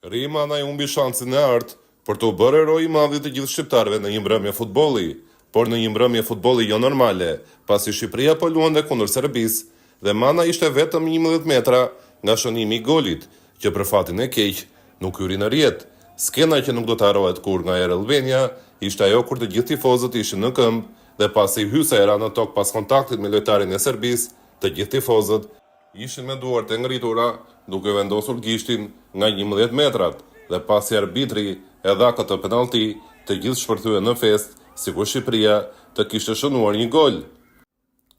Rei Manaj humbi shansin e artë për t'u bërë heroi i madh i të gjithë shqiptarëve në një mbrëmje futbolli, por në një mbrëmje futbolli jo normale, pasi Shqipëria po luante kundër Serbisë dhe Manaj ishte vetëm 11 metra nga shënimi i golit, që për fatin e keq nuk hyri në rrjetë. Skena që nuk do të harrohet kurrë nga Air Albania ishte ajo kur të gjithë tifozët ishin në këmbë dhe pasi Hysaj ra në tokë pas kontaktit me lojtarin e Serbisë, të gjithë tifozët ishin me duart e ngritura duke vendosur gishtin nga 11 metrat dhe pasi arbitri e dha këtë penallti, të gjithë shpërthyen në festë sikur Shqipëria të kishte shënuar një gol.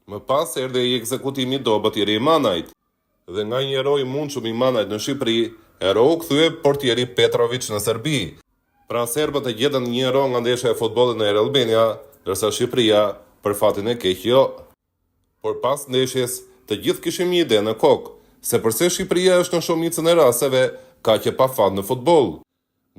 Më pas erdhi ai ekzekutimi i dobët i Rei Manajt. Dhe nga një hero i mundshëm i Manajt në Shqipëri, hero u kthye portieri Petrovic në Serbi. Pra serbët e gjetën një hero nga ndeshja e futbollit në Air Albania, ndërsa Shqipëria, për fatin e keq jo. Por pas ndeshjes, të gjithë kishim një ide në kokë, se përse Shqipëria është në shumicën e rasteve kaq e pafat në futboll.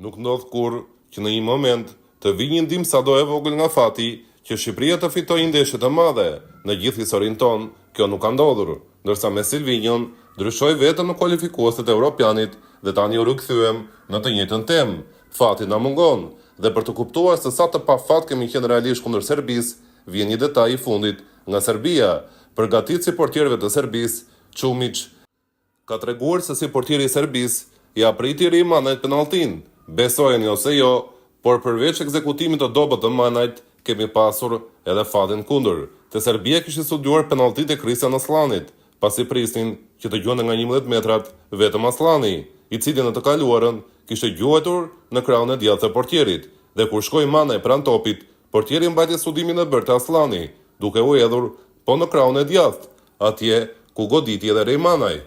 Nuk ndodh kurrë që në një moment të vijë një ndihmë sado e vogël nga fati që Shqipëria të fitojë një ndeshje të madhe, në gjithë historinë tonë kjo nuk ka ndodhur, ndërsa me Silvinjon ndryshoi vetëm në kualifikueset e Europianit dhe tani u rikthyem në të njëjtën temë, fati na mungon, dhe për të kuptuar se sa të pafat kemi qenë realisht kundër Serbisë, Vjen një detaj i fundit nga Serbia, përgatitësi i portierëve të Serbisë, Çumiç, ka treguar se si portieri i Serbisë ia priti Rei Manajt penalltinë, besojeni ose jo, por përveç ekzekutimit të dobët të Manajt, kemi pasur edhe fatin kundër. Te Serbia kishin studiuar penalltitë e Kristian Asllanit, pasi prisnin që të gjuante nga 11 metrat vetëm Asllani, i cili në të kaluarën kishte gjuajtur në krahun e djathtë të portierit, dhe kur shkoi Manaj pranë topit, Portieri mbajti studimin e bërë te Asllani, duke u hedhur po në krahun e djathtë, atje ku goditi edhe Rei Manaj.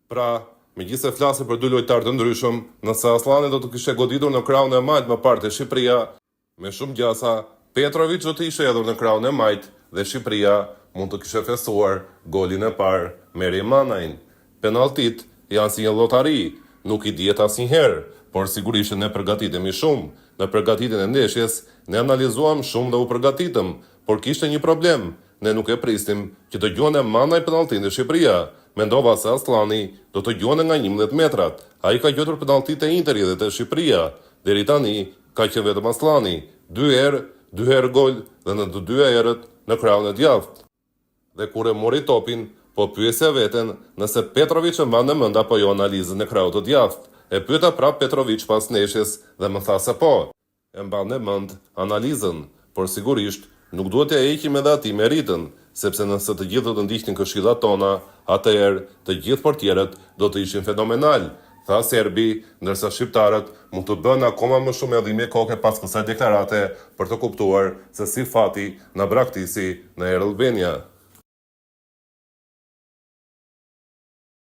Pra, megjithëse flasim për dy lojtarë të ndryshëm, nëse Asllani do të kishte goditur në krahun e majtë më parë te Shqipëria, me shumë gjasa, Petrovic do të ishte hedhur në krahun e majtë dhe Shqipëria mund të kishte festuar golin e parë me Rei Manajn. Penalltitë janë si një llotari, nuk i dihet asnjëherë, por sigurisht që ne përgatitemi shumë. Në përgatitjen e ndeshjes, ne analizuam shumë dhe u përgatitëm, por kishte një problem, ne nuk e prisnim që të gjuante Manaj penalltinë te Shqipëria. Mendova se Asllani do të gjuante nga 11 metrat. Ai ka gjuajtur penallti te Interi dhe te Shqipëria. Deri tani, ka qenë vetëm Asllani, dy herë, dy herë gol dhe në të dyja herët në krahun e djathtë. Dhe kur e mori topin, po pyesja veten nëse Petrovic e mbante mend apo jo analizën e krahut të djathtë. E pyeta prapë Petrovic pas ndeshjes dhe më tha se po, e mbante mend analizën, por sigurisht nuk duhet t'ia heqim edhe atij meritën, sepse nëse të gjithë do të ndiqnin këshillat tona, atëherë të gjithë portierët do të ishin fenomenalë, tha serbi, ndërsa shqiptarët mund të bëhen akoma më shumë me dhimbje koke pas kësaj deklarate për të kuptuar se si fati na braktisi në Air Albania.